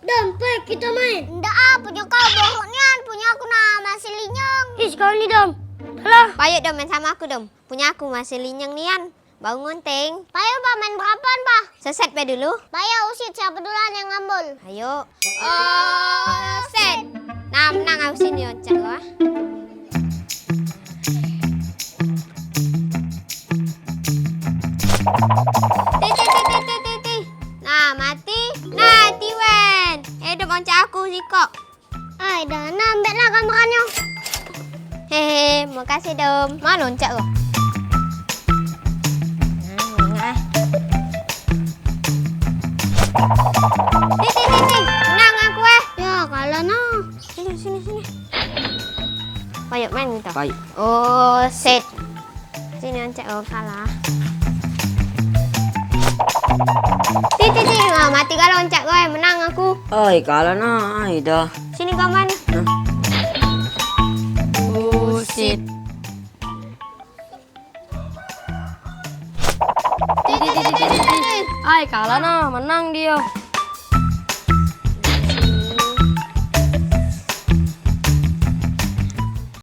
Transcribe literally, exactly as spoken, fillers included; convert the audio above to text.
Dom, pai kita main. Ndak ah, punyo kau borok nian, punyo aku nah masih linyong. Ih, kau ni, Dom. Alah. Payo, Dom, main samo aku, Dom. Punyo aku masih linyong nian. Bau ngunting. Payo, Bah, main berapan, Bah? Seset be dulu. Payo, usit siapo duluan yang ngambul. Ayo. Usit. Nah, menang aku sini, oncak gua. Ti, ti, ti, ti, ti, ti, ti. Nah, mati. Nah, tiwen. Eh, Dom, oncak aku sikok. Ai, dah, nah, ambek lah kameranyo. Hehe, makasih, Dom. Mano oncak lo? Nah, nah. Ti, ti, ti, ti. Menang aku, eh. Ya, kalah, nah. Sini, sini, sini. Payo main kita. Payo. Oh, set. Sini oncak kau kalah. Ti, ti, ti. Wah, mati kalah oncak kau, eh. Menang aku. Ai, kalah nah, ai dah. Sini kau main. Nah. Busit. Ti, ti, ti, ti, ti, ti. Ai, kalah nah, menang dio.